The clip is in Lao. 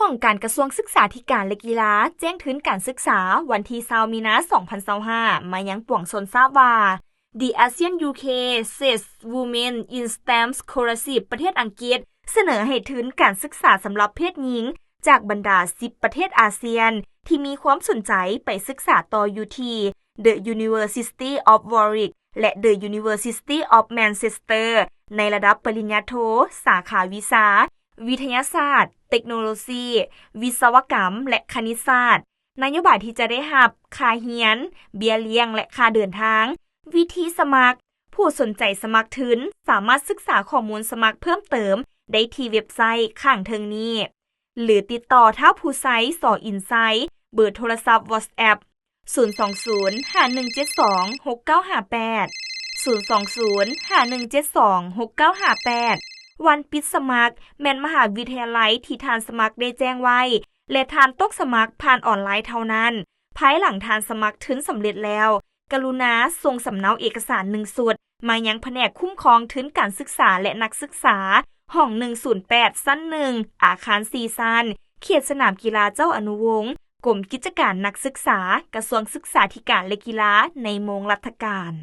ຫ້ອງການກະຊວງສຶກສາທິການ ແລະ ກິລາ ແຈ້ງທຶນການສຶກສາ ວັນທີຊາວ ມີນາ ສອງພັນຊາວຫ້າ ມາຍັງປວງຊົນຊາບວ່າ The ASEAN UK says Women in STEM Scholarship ປະເທດອັງກິດ ສະເໜີໃຫ້ທຶນການສຶກສາສຳລັບເພດຍິງ ຈາກບັນດາ ສິບ ປະເທດອາຊຽນ ທີ່ມີຄວາມສົນໃຈໄປສຶກສາຕໍ່ຢູ່ທີ່ The University of Warwick ແລະ The University of Manchester ໃນລະດັບປະລິນຍາໂທ ສາຂາວິຊາ ວິທະຍາສາດ, ເຕັກໂນໂລຊີ, ວິສະວະກຳ ແລະ ຄະນິດສາດ. ນະໂຍບາຍທີ່ຈະໄດ້ຮັບ: ຄ່າຮຽນ, ເບ້ຍລ້ຽງ ແລະ ຄ່າເດີນທາງ. ວິທີສະໝັກ: ຜູ້ສົນໃຈສະໝັກທຶນ ສາມາດສຶກສາຂໍ້ມູນສະໝັກເພີ່ມເຕີມໄດ້ທີ່ເວັບໄຊຂ້າງເທິງນີ້ ຫຼື ຕິດຕໍ່ທ້າວພູໄຊ ສໍອິນໄຊ, ເບີໂທລະສັບ WhatsApp ສູນສອງສູນ ຫ້າໜຶ່ງເຈັດສອງ ຫົກເກົ້າຫ້າແປດ, ສູນສອງສູນ ຫ້າໜຶ່ງເຈັດສອງ ຫົກເກົ້າຫ້າແປດ. ວັນປິດສະໝັກແມ່ນມະຫາວິທະຍາໄລທີ່ທ່ານສະໝັກໄດ້ແຈ້ງໄວ້ ແລະ ທ່ານຕົກສະໝັກຜ່ານອອນລາຍເທົ່ານັ້ນ. ພາຍຫຼັງທ່ານສະໝັກທຶນສຳເລັດແລ້ວ, ກະລຸນາສົ່ງສຳເນົາເອກະສານໜຶ່ງຊຸດມາຍັງພະແນກຄຸ້ມຄອງທຶນການສຶກສາ ແລະ ນັກສຶກສາ ຫ້ອງໜຶ່ງສູນແປດ ຊັ້ນໜຶ່ງ ອາຄານສີ່ຊັ້ນ ເຂດສະໜາມກິລາເຈົ້າອະນຸວົງ, ກົມກິດຈະການນັກສຶກສາ, ກະຊວງສຶກສາທິການ ແລະ ກິລາ ໃນໂມງລັດຖະການ.